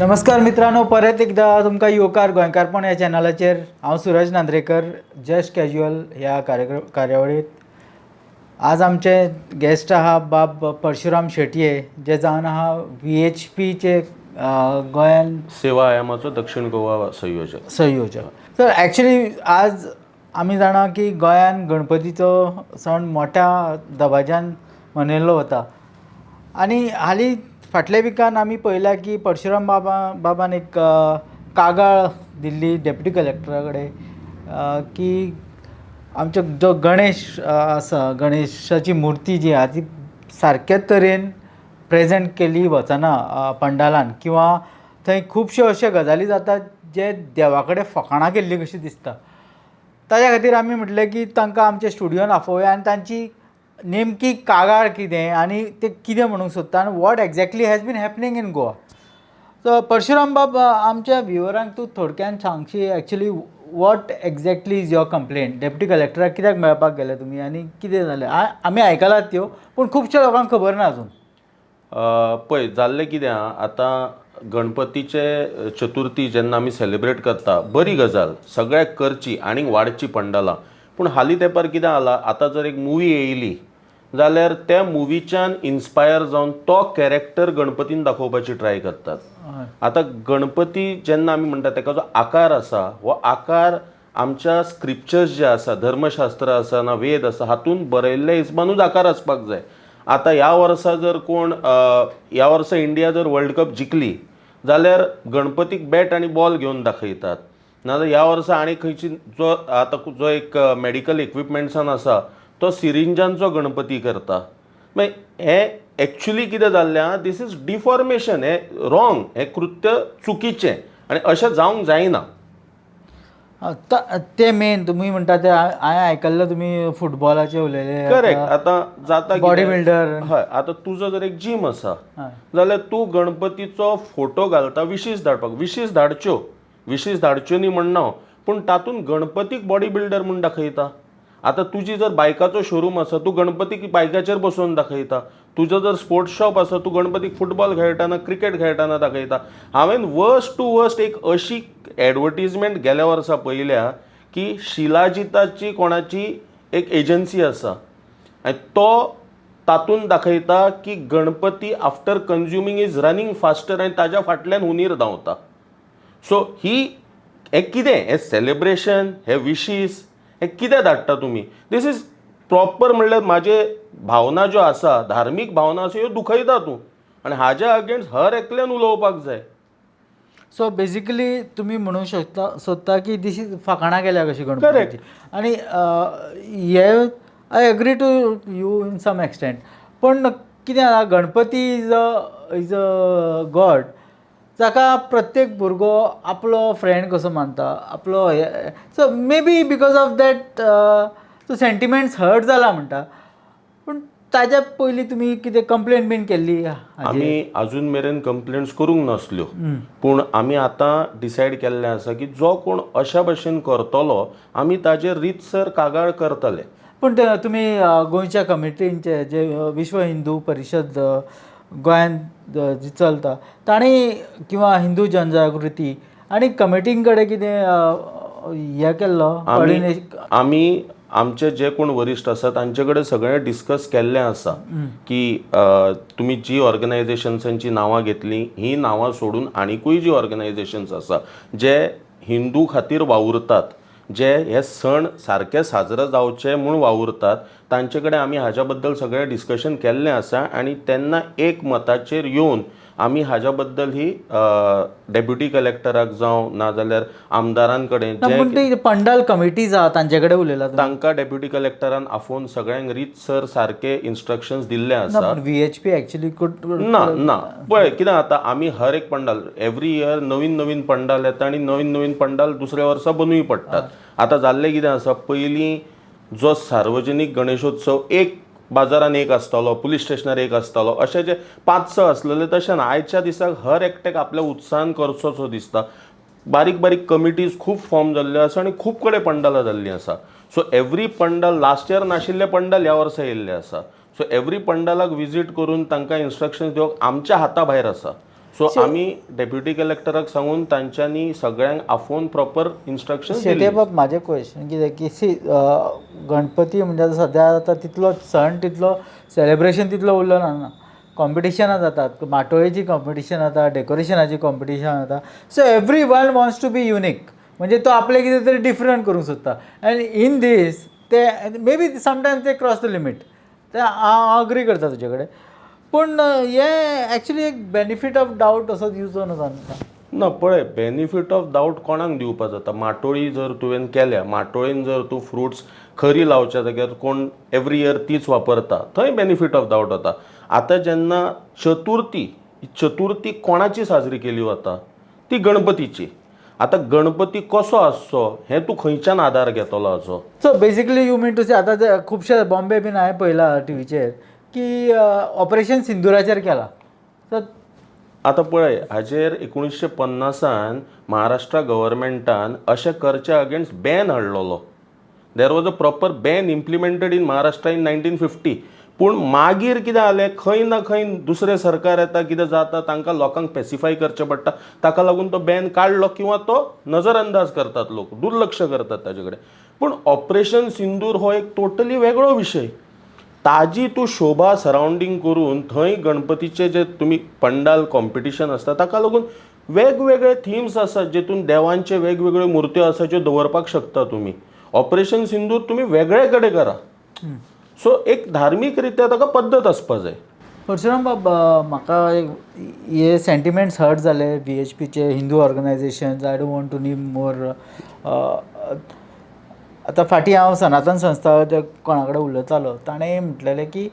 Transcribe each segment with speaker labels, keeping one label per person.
Speaker 1: नमस्कार मित्रांनो, परत एकदा तुमकां येवकार गोंयकारपण ह्या चॅनलाचेर. हांव सुरज नांद्रेकर. जस्ट कॅज्युअल ह्या कार्यक्रम कार्यावळींत आज आमचे गेस्ट आहा बाब परशुराम शेटये, जे जावन आहा व्हीएचपीचे गोंयान
Speaker 2: सेवा आयामाचो दक्षिण गोवा संयोजक.
Speaker 1: संयोजक. तर एक्चुली आज आमी जाणा की गोंयान गणपतीचो सण मोठ्या दबाज्यान मनयल्लो वता आनी हालीं फाटल्या विकान आमी पळयलां की परशुराम बाबान एक कागाळ दिल्ली डेप्युटी कलेक्टरा कडेन की आमचो जो गणेश आसा, गणेशाची मुर्ती जी आहा ती सारक्या तरेन प्रेजेंट केली वचना पंडालान किंवा थंय खुबश्यो अश्यो गजाली जातात जे देवा कडेन फकाणां केल्ली कशी दिसता. ताज्या खातीर आमी म्हटलें की तांकां आमच्या स्टुडियोन आपोवया आनी तांची नेमकी कागाळ कितें आनी ते कितें म्हणूंक सोदता आनी what exactly has been happening in Goa. So Parshuram बाब, आमच्या व्युवरांक तूं थोडक्यान सांगशी, actually what exactly is your complaint? Deputy कलेक्टराक कित्याक मेळपाक गेले तुमी आनी कितें जालें? आमी आयकलात त्यो, पूण खुबश्या लोकांक खबर ना अजून.
Speaker 2: पळय, जाल्लें कितें आहा, आतां गणपतीचे चतुर्थी जेन्ना आमी सेलिब्रेट करता, बरी गजाल, सगळ्याक करची आनीक वाडची पंडालां. पूण हालीं तेंपार कितें जाला, आतां जर एक मुवी येयली जाल्यार त्या मुवीच्यान इन्स्पायर जावन तो कॅरेक्टर गणपतीन दाखोवपाची ट्राय करतात. आतां गणपती जेन्ना आमी म्हणटा, तेका जो आकार आसा, हो आकार आमच्या स्क्रिप्चर्स जे आसा, धर्मशास्त्र आसा ना वेद आसा, हातूंत बरयल्ल्या हिसबानूच आकार आसपाक जाय. आतां ह्या वर्सा जर कोण ह्या वर्सा इंडिया जर वर्ल्ड कप जिखली जाल्यार गणपतीक बॅट आनी बॉल घेवन दाखयतात. नाजाल्यार ह्या वर्सा आनी खंयची जो आतां जो एक मेडिकल इक्विपमेंट्सान आसा तो सिरिंजांचो गणपती करता. मागीर हें एक्चुली कितें जाल्लें आहा, this is deformation. हें रॉंग, हें कृत्य चुकीचें आनी अशें जावंक जायना.
Speaker 1: ते मेन तुमी म्हणटा ते हांवें आयकल्लें, तुमी फुटबॉलाचे उलयले.
Speaker 2: करेक्ट. आतां जाता कितें?
Speaker 1: Body builder.
Speaker 2: हय, आतां तुजो जर एक जीम आसा जाल्यार तूं गणपतीचो फोटो घालता विशीस धाडपाक. विशीस धाडच्यो, विशीस धाडच्यो न्ही म्हणना हांव, पूण तातूंत गणपतीक बॉडी बिल्डर म्हूण दाखयता. आतां तुजी जर बायकाचो शोरूम आसा, तूं गणपतीक बायकाचेर बसोवन दाखयता. तुजो जर स्पोर्ट्स शॉप आसा, तूं गणपतीक फुटबॉल खेळटाना, क्रिकेट खेळटाना दाखयता. हांवें वर्स्ट टू वर्स्ट एक अशी एडवर्टीजमेंट गेल्या वर्सा पळयल्या की शिलाजिताची कोणाची एक एजन्सी आसा आनी तो तातूंत दाखयता की Ganpati after consuming is running faster आनी ताज्या फाटल्यान हुनीर धांवता. सो ही हें कितें? हें सेलिब्रेशन, हे विशीस, हें कितें धाडटा तुमी? This is proper म्हणल्यार म्हाजे भावना ज्यो आसा, धार्मीक भावना आसा, ह्यो दुखयता तूं आनी हाज्या अगेन्स्ट हर एकल्यान उलोवपाक जाय.
Speaker 1: सो बेजिकली तुमी म्हणूंक शकता सोदता की दीस is फकाणां केल्या कशी गणपतीची. आनी हे I agree to you in some extent, पूण कितें जालां, गणपती is a God जाका प्रत्येक भुरगो आपलो फ्रेंड कसो मानता आपलो. So maybe because of that तो सेंटिमेंट्स हर्ट जाला म्हणटा. पूण ताज्या पयलीं तुमी कितें कंप्लेन बीन केल्ली हाजेर?
Speaker 2: आमी अजून मेरेन कंप्लेंट्स करूंक नासल्यो, पूण आमी आतां डिसायड केल्लें आसा की जो कोण अशा भशेन करतलो, आमी ताजेर रितसर कागाळ करतले.
Speaker 1: पूण ते तुमी गोंयच्या कमिटींचे जे विश्व हिंदू परिशद गोंयांत जी चलता तांणी किंवा हिंदू जनजागृती आनी कमिटीं कडेन कितें हें केल्लो coordination?
Speaker 2: आमी आमचे जे कोण वरिश्ठ आसा तांचे कडेन सगळें डिस्कस केल्लें आसा की तुमी जी ऑर्गनायझेशन्सांची नांवां घेतलीं, ही नांवां सोडून आनिकूय जी ऑर्गनायझेशन्स आसा जे हिंदू खातीर वावुरतात, जे हे सण सारके साजरे जावचे म्हूण वावुरतात, तांचे कडेन आमी हाज्या बद्दल सगळें डिस्कशन केल्लें आसा. आनी तेन्ना एक मताचेर येवन आमी हाज्या बद्दल ही डेप्युटी कलेक्टराक जावं नाजाल्यार आमदारां कडेन
Speaker 1: ना,
Speaker 2: जे
Speaker 1: पूण ती पंडाल कमिटीज आहा तांचे कडेन उलयला तुमी?
Speaker 2: तांकां डेप्युटी कलेक्टरान आफोवन सगळ्यांक रितसर सारके इन्स्ट्रक्शन्स दिल्ले
Speaker 1: ना,
Speaker 2: आसा.
Speaker 1: पूण व्हीएचपी एक्चुली could
Speaker 2: ना ना, पळय कितें जाता, आमी हर एक पंडाल एवरी इयर नवीन नवीन पंडाल येता आनी नवीन नवीन पंडाल दुसऱ्या वर्सा बनूय पडटात. आतां जाल्लें कितें आसा, पयलीं जो सार्वजनीक गणेशोत्सव एक बाजारान एक आसतालो, पुलीस स्टेशनार एक आसतालो, अशे जे पांच स आसलेले, तशें ना. आयच्या दिसाक हर एकट्याक आपल्या उत्साहान करचोसो दिसता. बारीक बारीक कमिटीज खूब फॉर्म जाल्ल्यो आसा आनी खूब कडेन पंडालां जाल्लीं आसा. So every pandal, last year नाशिल्ले पंडाल ह्या वर्सा येयल्ले आसा. सो एवरी पंडालाक विजीट करून तांकां इन्स्ट्रक्शन्स दिवप आमच्या हाता भायर आसा. सो आमी डेप्युटी कलेक्टराक सांगून तांच्यांनी सगळ्यांक आफोवन प्रॉपर इन्स्ट्रक्शन.
Speaker 1: शेट्ये बाब, म्हाजें क्वेश्चन कितें की सी, गणपती म्हणजे आतां सद्या आतां तितलो सण, तितलो सेलेब्रेशन तितलो उरलो ना. कॉम्पिटिशनां जातात, माटोळेची कॉम्पिटिशन जाता, डेकोरेशनाची कॉम्पिटिशन जाता. So everyone wants to be unique, म्हणजे तो आपलें कितें तरी डिफरंट करूंक सोदता. एंड इन these ते मे बी समटायम्स ते क्रॉस the limit. ते हांव अग्री करता तुजे कडेन, पूण हें एक्चुली एक बेनिफीट ऑफ डावट असो दिवचो न्हू तांकां.
Speaker 2: ना, पळय, बेनिफीट ऑफ डावट कोणाक दिवपा जाता? माटोळी जर तुवें केल्या, माटोळेन जर तूं फ्रुट्स खरी लावच्या जाग्यार कोण एवरी इयर तीच वापरता, थंय बेनिफीट ऑफ डावट वता. आतां जेन्ना चतुर्थी, ही चतुर्थी कोणाची साजरी केली वता? ती गणपतीची. आतां गणपती कसो आसचो हें तूं खंयच्यान आदार घेतलो हाचो?
Speaker 1: So basically you mean to say, आतां जे खुबशे बॉम्बे बीन हांवें पळयलां टिवीचेर की ऑपरेशन सिंदुराचेर केला, सो
Speaker 2: आतां पळय, हाजेर 1950an Maharashtra गव्हर्मेंटान अशें करच्या अगेन्स्ट बॅन हाडलेलो. There was a proper ban implemented in Maharashtra in 1950. पूण मागीर कितें जालें, खंय ना खंय दुसरें सरकार येता, कितें जाता, तांकां लोकांक पेसिफाय करचें पडटा. ताका लागून तो बॅन काडलो किंवा तो नजर अंदाज करतात लोक, दुर्लक्ष करतात ताजे कडेन. पूण ऑपरेशन सिंदूर हो एक टोटली वेगळो विशय. ताजी तूं शोभा सरावंडींग करून थंय गणपतीचे जे तुमी पंडाल कॉम्पिटिशन आसता, ताका लागून वेगवेगळे थिम्स आसात, जेतून देवांचे वेगवेगळ्यो मुर्त्यो आसा ज्यो दवरपाक शकता तुमी. ऑपरेशन सिंदूर तुमी वेगळे कडेन करा. सो एक धार्मीक रित्या ताका पद्दत आसपा जाय.
Speaker 1: परशुराम बाब, म्हाका एक हे सेंटिमेंट्स हर्ट जाले व्हीएचपीचे, Hindu organisations. I don't want to name more. आतां फाटीं हांव सनातन संस्था ते कोणा कडेन उलयतालो, ताणें म्हटलेलें की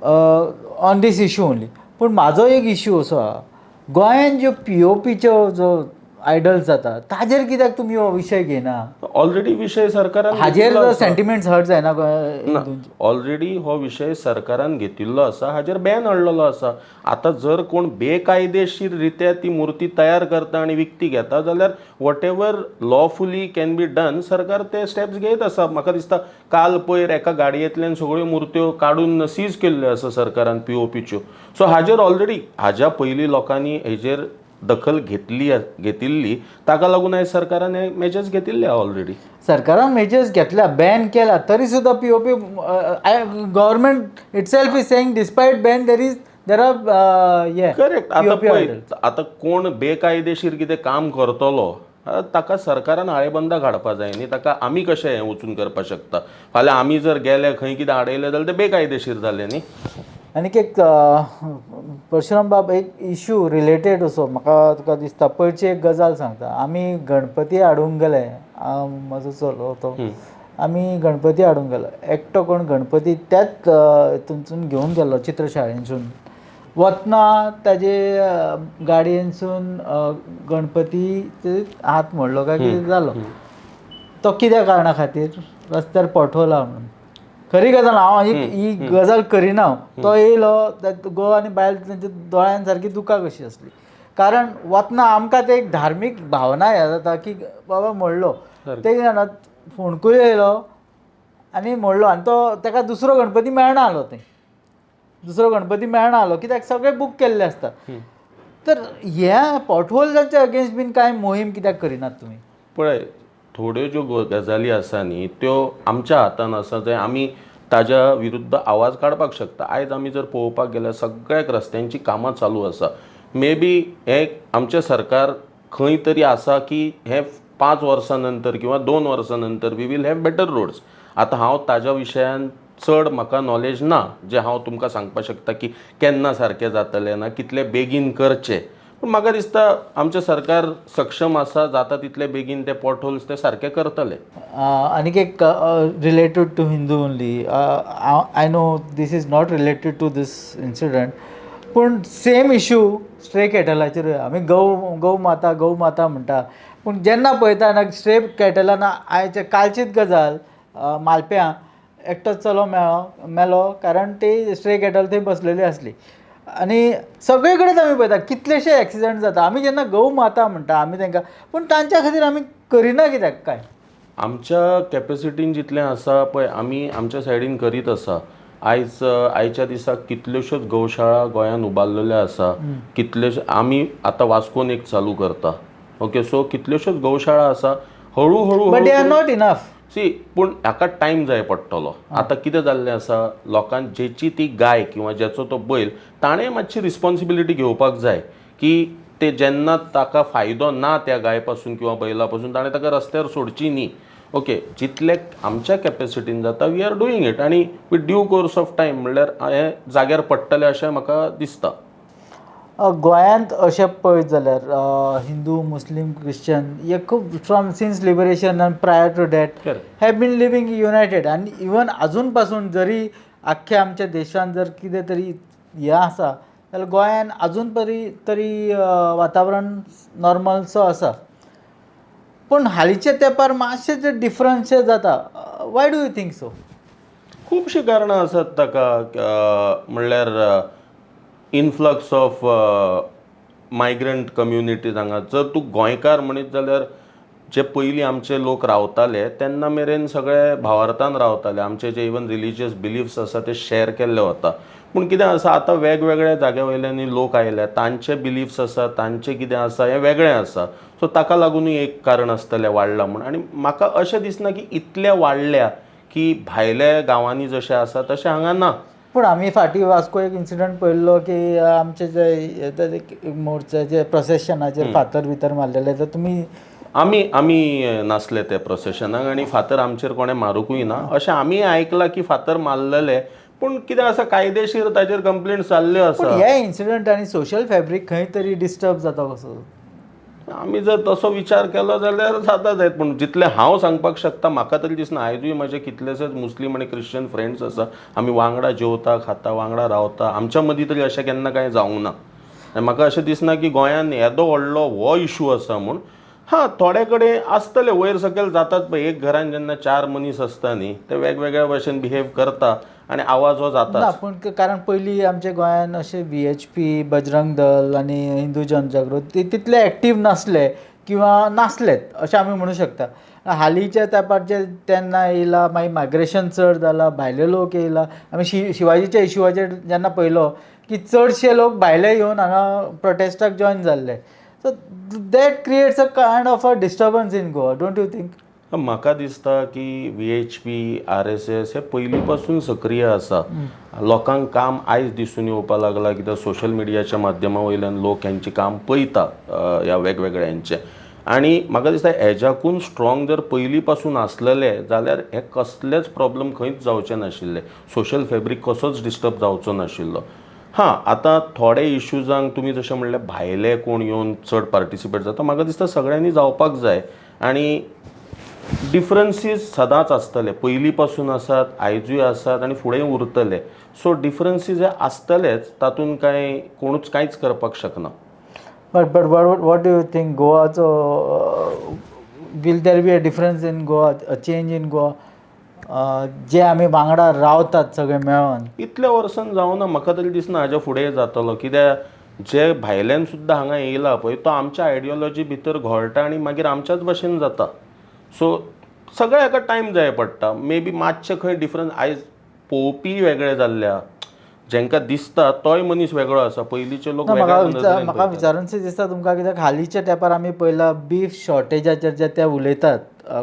Speaker 1: ऑन these issue only. पूण म्हाजो एक इशू असो आहा, गोंयान ज्यो पीओपीच्यो जो आयडल्स जाता, ताजेर कित्याक तुमी हो विशय घेयना?
Speaker 2: ऑलरेडी विशय सरकारान
Speaker 1: हाजेर
Speaker 2: घेतिल्लो
Speaker 1: जर
Speaker 2: आसा.
Speaker 1: सेंटिमेंट्स हर्ट जायना गोंय हिंदूंचे?
Speaker 2: ऑलरेडी हो विशय सरकारान घेतिल्लो आसा, हाजेर बॅन हाडलेलो आसा. आतां जर कोण बेकायदेशीर रित्या ती मुर्ती तयार करता आनी विकती घेता जाल्यार whatever lawfully can be done, सरकार ते स्टेप्स घेयत आसा. म्हाका दिसता काल पयर एका गाडयेंतल्यान सगळ्यो मुर्त्यो काडून सीज केल्ल्यो आसा सरकारान पीओपीच्यो. सो हाजेर ऑलरेडी हाज्या पयलीं लोकांनी हेजेर दखल घेतली घेतिल्ली. ताका लागून आयज सरकारान हे मेजर्स घेतिल्ले ऑलरेडी.
Speaker 1: सरकारान मेजर्स घेतल्या, बॅन केला, तरी सुद्दां POP, government itself is saying despite ban there are हे
Speaker 2: करेक्ट. आतां पळय, आतां कोण बेकायदेशीर कितें काम करतलो, ताका सरकारान आळेबंदाक हाडपा जाय न्ही. ताका आमी कशें हें वचून करपाक शकता? फाल्यां आमी जर गेले खंय कितें आडयलें जाल्यार तें बेकायदेशीर जालें न्ही.
Speaker 1: आनीक एक परशुराम बाब, एक इशू रिलेटेड असो म्हाका तुका दिसता. पयरची एक गजाल सांगता. आमी गणपती हाडूंक गेले, हांव, म्हजो चलो तो, आमी गणपती हाडूंक गेलो. एकटो कोण गणपती त्याच हितूनसून घेवन गेलो, चित्रशाळेनसून. वतना ताजे गाडयेनसून गणपती हात मोडलो काय कितें जालो. तो कित्या कारणा खातीर रस्त्यार पठवला म्हणून. खरी गजाल, हांव ही गजाल करिना हांव. तो येयलो, घोव आनी बायल, तेंच्या दोळ्यान सारकी दुकां कशी आसली, कारण वतना आमकां ते एक धार्मीक भावना हें जाता की बाबा मोडलो. ते कितें जाणा, फोंडकूल येयलो आनी मोडलो आनी तो ताका दुसरो गणपती मेळना आलो. थंय दुसरो गणपती मेळना आलो, कित्याक सगळे बूक केल्ले आसता. तर ह्या पोटहोल्साच्या अगेन्स्ट बीन कांय मोहीम कित्याक करिनात तुमी?
Speaker 2: पळय, थोड्यो ज्यो गजाली आसा न्ही, त्यो आमच्या हातान आसा, जंय आमी ताज्या विरुद्ध आवाज काडपाक शकता. आयज आमी जर पळोवपाक गेल्यार सगळ्याक रस्त्यांची कामां चालू आसा. मे बी हें आमचें सरकार खंय तरी आसा की हें 5 वर्सां नंतर किंवा 2 वर्सां नंतर we will have better roads. आतां हांव ताज्या विशयान चड म्हाका नॉलेज ना जें हांव तुमकां सांगपाक शकता की केन्ना सारकें जातलें ना कितले बेगीन करचें. पूण म्हाका दिसता आमचें सरकार सक्षम आसा, जाता तितले बेगीन ते पोटहोल्स ते सारके करतले.
Speaker 1: आनीक एक related to Hindu only. I know this is not related to this incident, पूण सेम इशू स्ट्रे कॅटलाचेरूय. आमी गौ गौ माता, गौ माता म्हणटा, पूण जेन्ना पळयता ना स्ट्रे कॅटलान, आयचे कालचीच गजाल, मालप्यां एकटो चलो मेळ्ळो, मेलो, कारण ती स्ट्रे कॅटल थंय बसलेली आसली. आनी सगळे कडेन आमी पळयता कितलेशे एक्सिडंट जाता. आमी जेन्ना गौ माता म्हणटा आमी तांकां, पूण तांच्या खातीर आमी करिना कित्याक काय?
Speaker 2: आमच्या कॅपेसिटीन जितलें आसा पळय, आमी आमच्या सायडीन करीत आसा. आयज आयच्या दिसाक कितल्योश्योच गोशाळा गोंयांत उबारलेल्यो आसा. कितल्योश्यो आमी आतां वास्कोन एक चालू करता. ओके, सो कितल्योश्योच गोशाळा आसा हळू हळू.
Speaker 1: But they are not enough.
Speaker 2: See, पूण हाका टायम जाय पडटलो. आतां कितें जाल्लें आसा, लोकांक जेची ती गाय किंवा जेचो तो बैल, ताणें मातशी रिस्पॉन्सिबिलिटी घेवपाक जाय की ते जेन्ना ताका फायदो ना त्या गाय पासून किंवा बैला पासून, ताणें ताका रस्त्यार सोडची न्ही. ओके, जितले आमच्या कॅपेसिटीन जाता, we are doing it आनी with due course of time म्हणल्यार हें जाग्यार पडटलें अशें म्हाका दिसता.
Speaker 1: गोंयांत अशें पळयत जाल्यार हिंदू, मुस्लीम, क्रिश्चन हे खूब from since liberation and prior to that have been living united. आनी इवन आजून पासून जरी आख्ख्या आमच्या देशान जर कितें तरी हें आसा जाल्यार गोंयान आजून तरी वातावरण नॉर्मलसो आसा. पूण हालींच्या तेंपार मातशें जे डिफरन्स जाता, why do you think so?
Speaker 2: खुबशीं कारणां आसात ताका. म्हणल्यार इनफ्लक्स ऑफ मायग्रंट कम्युनिटीज हांगा. जर तूं गोंयकार म्हणीत जाल्यार, जे पयलीं आमचे लोक रावताले तेन्ना मेरेन सगळे भावार्थान रावताले. आमचे जे इवन रिलिजियस बिलिफ्स आसा ते शेर केल्ले वता. पूण कितें आसा, आतां वेगवेगळ्या जाग्या वयल्यानी लोक आयल्या, तांचे बिलिफ्स आसा, तांचें कितें आसा हें वेगळें आसा. सो ताका लागुनूय एक कारण आसतलें वाडलां म्हूण. आनी म्हाका अशें दिसना की इतलें वाडल्या की भायल्या गांवांनी जशें आसा तशें हांगा ना.
Speaker 1: पूण आमी फाटीं वास्को एक इन्सिडंट पळयल्लो की आमचे जे मोर्चाचे प्रोसेशनाचेर फातर भितर मारलेले, तर तुमी
Speaker 2: आमी नासले ते प्रोसेशनाक आनी फातर आमचेर कोणें मारुंकूय ना. अशें आमी आयकलां की फातर मारलेले, पूण कितें आसा, कायदेशीर ताजेर कंप्लेंट जाल्ल्यो
Speaker 1: पूण
Speaker 2: आसा.
Speaker 1: हे इन्सिडंट आनी सोशल फॅब्रीक खंय तरी डिस्टर्ब जाता कसो.
Speaker 2: आमी जर तसो विचार केलो जाल्यार जाता जायत, पूण जितलें हांव सांगपाक शकता, म्हाका तरी दिसना. आयजूय म्हजे कितलेशेच मुस्लीम आनी क्रिश्चन फ्रेंड्स आसा. आमी वांगडा जेवता, खाता, वांगडा रावता. आमच्या मदीं तरी अशें केन्ना कांय जावंक ना आनी म्हाका अशें दिसना की गोंयांत येदो व्हडलो हो इशू आसा म्हूण. हां, थोडे कडेन आसतले, वयर सकयल जातात पळय. एक घरान जेन्ना चार मनीस आसता न्ही, ते वेगवेगळ्या भशेन बिहेव करता आनी आवाज हो जाता.
Speaker 1: ना, पूण कारण पयलीं आमच्या गोंयांत अशे व्हीएचपी, बजरंग दल आनी हिंदू जनजागृती तितले एक्टीव नासले किंवा नासलेत अशें आमी म्हणू शकता. हालींच्या तेंपार जे तेन्ना येयला, मागीर मायग्रेशन चड जाला, भायले लोक येयला. आमी शिवाजीच्या इशुवाचेर जेन्ना पळयलो की चडशे लोक भायले येवन हांगा प्रोटेस्टाक जॉयन जाल्ले, so that creates a kind of a disturbance in Goa, don't you think?
Speaker 2: म्हाका दिसता की व्हीएचपी, आरएसएस हे पयलीं पासून सक्रीय आसा. लोकांक काम आयज दिसून येवपाक लागलां, कित्याक सोशल मिडियाच्या माध्यमा वयल्यान लोक हेंचें काम पळयता ह्या वेगवेगळ्यांचें. आनी म्हाका दिसता हेज्याकून स्ट्रॉंग जर पयलीं पासून आसलेले जाल्यार हे कसलेच प्रॉब्लम खंयच जावचे नाशिल्ले, सोशल फॅब्रीक कसोच डिस्टर्ब जावचो नाशिल्लो. हां, आतां थोडे इश्यूजांक तुमी जशें म्हणलें, भायले कोण येवन चड पार्टिसिपेट जाता, म्हाका दिसता सगळ्यांनी जावपाक जाय. आनी डिफरन्सीस सदांच आसतले, पयलीं पासून आसात, आयजूय आसात आनी फुडें उरतले. सो डिफरन्सीस हे आसतलेच, तातूंत कांय कोणूच कांयच करपाक शकना.
Speaker 1: But what do you think गोवाचो, will there be a difference in Goa, a change in Goa, जे आमी वांगडा रावतात सगळे मेळोन?
Speaker 2: इतल्या वर्सान जावना, म्हाका तरी दिसना हाज्या फुडें जातलो. कित्याक जे भायल्यान सुद्दां हांगा येयला पळय, तो आमच्या आयडियोलॉजी भितर घोळटा आनी मागीर आमच्याच भशेन जाता. सो सगळ्या हाका टायम जाय पडटा. मे बी मातशें खंय डिफरन्स आयज पळोवपी वेगळे जाल्ले, जेंकां दिसता तोय मनीस वेगळो आसा. पयलींचे लोक
Speaker 1: ना, म्हाका
Speaker 2: वेगळ्या
Speaker 1: विचार
Speaker 2: नदरेन
Speaker 1: म्हाका
Speaker 2: पळयतात.
Speaker 1: विचारूनशें दिसता तुमकां, कित्याक हालींच्या तेंपार आमी पळयलां, बीफ शॉर्टेजाचेर जे ते उलयतात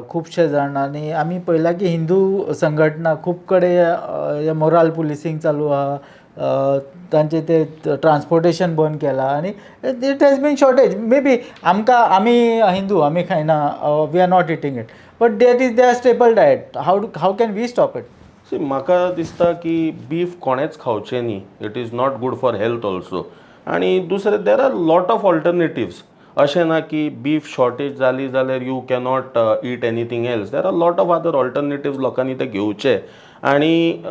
Speaker 1: खुबशे जाण, आनी आमी पळयलां की हिंदू संघटना खूब कडेन मोराल पुलिसींग चालू आहा, तांचे ते ट्रान्सपोर्टेशन बंद केलां आनी it has been shortage. Maybe आमकां, आमी हिंदू, आमी खायना, we are not eating it, but that is their staple diet. How can we stop it?
Speaker 2: See, म्हाका दिसता की बीफ कोणेच खावचें न्ही. It is not good for health also. आनी दुसरें, there are lot of alternatives. अशें ना की बीफ शॉर्टेज जाली जाल्यार you cannot eat anything else. There are lot of other alternatives. लोकांनी ते घेवचे. आनी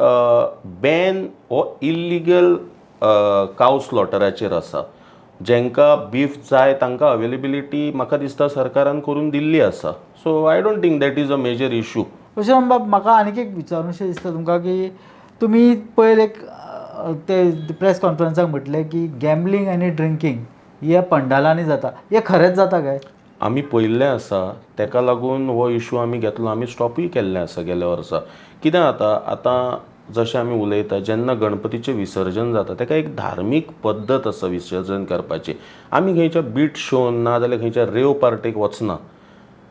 Speaker 2: बॅन हो इल्लिगल काव स्लॉटराचेर आसा. जेंकां बीफ जाय तांकां अवेलेबिलिटी म्हाका दिसता सरकारान करून दिल्ली आसा. So I don't think that is a major issue.
Speaker 1: Parshuram बाब, म्हाका आनीक एक विचारूंशें दिसता तुमकां की तुमी पयर एक ते प्रेस कॉन्फरन्साक म्हटलें की गॅम्बलींग आनी ड्रिंकींग हे पंडालांनी जाता, हें खरेंच जाता काय?
Speaker 2: आमी पळयल्लें आसा, तेका लागून हो इशू आमी घेतलो. आमी स्टॉपूय केल्लें आसा गेल्या वर्सा. कितें जाता आतां, जशें आमी उलयता जेन्ना गणपतीचें विसर्जन जाता तेका एक धार्मीक पद्दत आसा विसर्जन करपाची. आमी खंयच्या बीट शोन ना जाल्यार खंयच्या रेव पार्टेक वचना.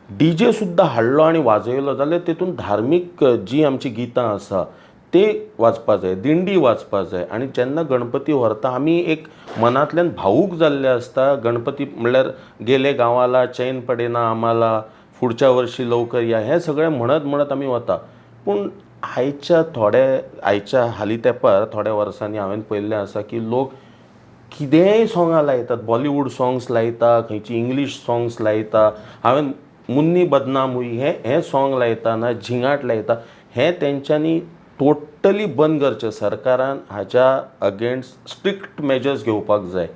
Speaker 2: डी जे सुद्दां हाडलो आनी वाजयलो जाल्यार तेतून धार्मीक जी आमची गितां आसा ते वाजपा जाय, दिंडी वाजपा जाय. आनी जेन्ना गणपती व्हरता आमी एक मनांतल्यान भावूक जाल्ले आसता. गणपती म्हणल्यार गेले गांवाला चैन पडेना आम्हाला, फुडच्या वर्षी लवकर या, हें सगळें म्हणत म्हणत आमी वता. पूण आयच्या थोडे आयच्या हालीं तेंपार थोड्या वर्सांनी हांवें पळयल्लें आसा की लोक कितेंय सोंगां लायतात, बॉलिवूड सोंग्स लायता, खंयची इंग्लीश सोंग्स लायता. हांवें मुन्नी बदनाम हुई हें हें सोंग लायता ना झिंगाट लायता. हें तेंच्यांनी टोटली बंद करचें. सरकारान हाज्या अगेन्स्ट स्ट्रिक्ट मेजर्स घेवपाक जाय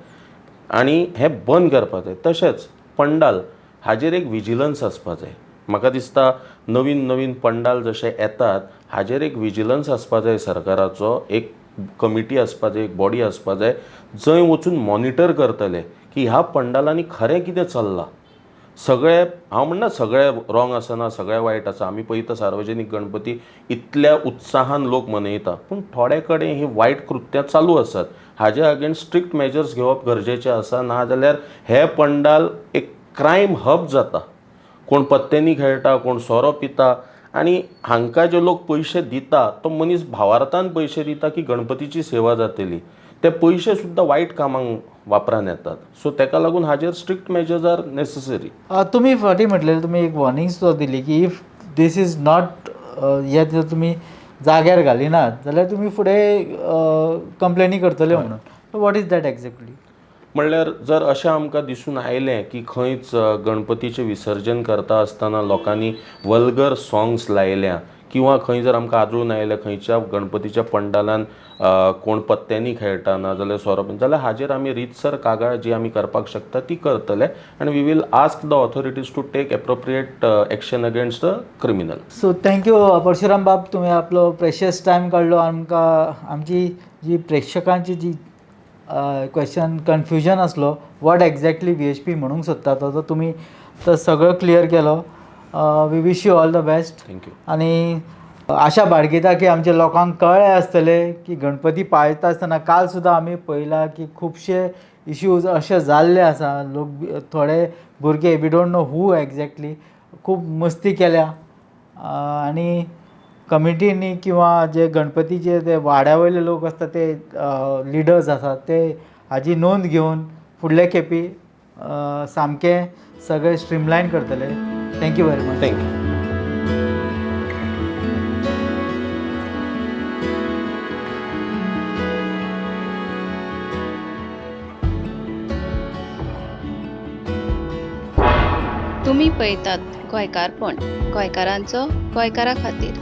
Speaker 2: आनी हें बंद करपाक जाय. तशेंच पंडाल हाजेर एक विजिलन्स आसपा जाय. म्हाका दिसता नवीन नवीन पंडाल जशे येतात हाजेर एक विजिलन्स आसपा जाय सरकाराचो, एक कमिटी आसपा जाय, एक बॉडी आसपा जाय जंय वचून मॉनिटर करतले की ह्या पंडालांनी खरें कितें चल्लां. सगळे हांव म्हणना सगळे रॉंग आसना, सगळे वायट आसा. आमी पळयता सार्वजनीक गणपती इतल्या उत्साहान लोक मनयता, पूण थोडे कडेन ही वायट कृत्यां चालू आसात. हाजे अगेन्स्ट स्ट्रिक्ट मेजर्स घेवप गरजेचें आसा. नाजाल्यार हे पंडाल एक क्रायम हब जाता. कोण पत्त्यांनी खेळटा, कोण सोरो पिता आनी हांकां जे लोक पयशे दिता तो मनीस भावार्थान पयशे दिता की गणपतीची सेवा जातली. ते पयशे सुद्दां वायट कामांक वापरान येतात. सो तेका लागून हाजेर स्ट्रिक्ट मेजर्स are necessary.
Speaker 1: तुमी फाटीं म्हटलें, तुमी एक वॉर्निंग सुद्दां दिली की if this is not हे जर तुमी जाग्यार घालिनात जाल्यार तुमी फुडें कंप्लेनी करतले म्हणून. What is that exactly?
Speaker 2: म्हणल्यार जर अशें आमकां दिसून आयलें की खंयच गणपतीचें विसर्जन करता आसतना लोकांनी वल्गर सोंग्स लायल्या किंवा खंय जर आमकां आदळून आयलें खंयच्या गणपतीच्या पंडालान कोण पत्त्यांनी खेळटा ना जाल्यार सोरो पिता जाल्यार हाजेर आमी रितसर कागाळ जी आमी करपाक शकता ती करतले आनी we will ask the authorities to take appropriate action against the criminal.
Speaker 1: So thank you Parshuram बाब, तुमी आपलो प्रेशियस टायम काडलो आमकां आमची जी प्रेक्षकांची जी क्वेश्चन कन्फ्युजन आसलो what exactly VHP म्हणूंक सोदता तो तुमी तो सगळो क्लियर केलो. We wish you all the best.
Speaker 2: Thank you.
Speaker 1: आनी आशा बाळगिता की आमच्या लोकांक कळ्ळें आसतलें की गणपती पाळयता आसतना काल सुद्दां आमी पळयलां की खुबशे इश्यूज अशे जाल्ले आसा. लोक थोडे भुरगे, we don't know who exactly, खूब मस्ती केल्या आनी कमिटींनी किंवा जे गणपतीचे ते वाड्या वयले लोक आसता ते लिडर्स आसात ते हाजी नोंद घेवन फुडले खेपी सामकें सगळें स्ट्रीमलायन करतले. Thank you very much.
Speaker 2: Thank you.
Speaker 3: तुमी पळयतात गोंयकारपण, गोंयकारांचो गोंयकारा खातीर.